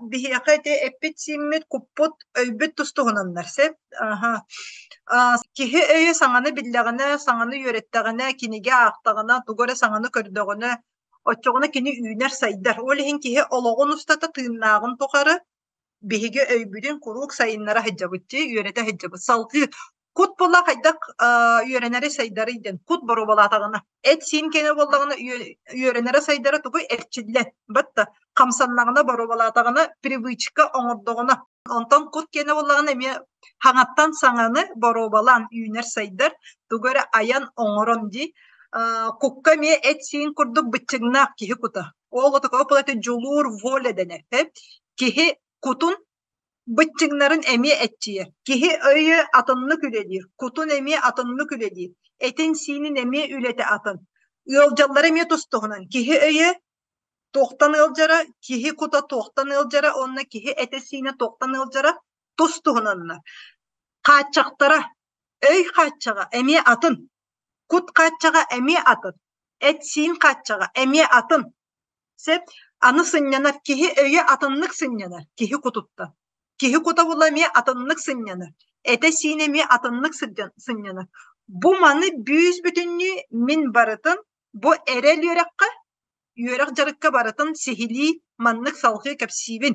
Биһиэхэ ити эппит-сииммит, куппут, өйбүт тус-туһунаннар сөп. Аһа. Киһи өйө саҥаны биллэҕинэ, саҥаны үөрэттэҕинэ, кинигэ аахтаҕына, тугу эрэ саҥаны көрдөҕүнэ, оччоҕуна кини үүнэр-сайдар. Ол иһин киһи олоҕун устата тыыннааҕын тухары биһиги өйбүтүн куруук сайыннара сылдьабыт дии, үөрэтэ сылдьабыт. Салгыы кут буола хайдах үөрэнэри сайдарый диэн кут боруобалаатаҕына, эт-сиин кэнэ буоллаҕына үөрэнэрэ сайдара тугуй эрчиллэн, батта хамсаннаҕына боруобалаатаҕына привычка оҥордоҕуна. Онтон кут киэнэ буоллаҕына эмиэ хаҥаттан саҥаны боруобалаан үүнэр сайдар, тугу эрэ айан оҥорон дии. Кукка эмиэ эт-сиин курдук быччыҥнаах киһи кута. Ол отокоо дьулуур воля дэнэр. Киһи кутун быччыҥнарын эмиэ эччийэр. Киһи өйө атыннык үлэлиир, кутун эмиэ атыннык үлэлиир, этин-сиинин эмиэ үлэтэ атын. Ыалдьаллара эмиэ тус-туһунан. Киһи өйө туохтан ыалдьара, киһи кута туохтан ыалдьара уонна киһи этэ-сиинэ туохтан ыалдьара тус-туһунаннар. Хааччахтара, өй хааччаҕа эмиэ атын, кут хааччаҕа эмиэ атын, эт-сиин хааччаҕа эмиэ атын. Сөп. Аны сынньанар киһи өйө атыннык сынньанар, киһи кутуттан. Киһи кута була эмиэ атыннык сынньанар, этэ-сиинэ эмиэ атыннык сынньанар. Бу маны бүүс-бүтүннүү мин барытын бу эрэл үөрэххэ, үөрэх дьарыкка барытын сиһилии маннык салҕыы кэпсиибин.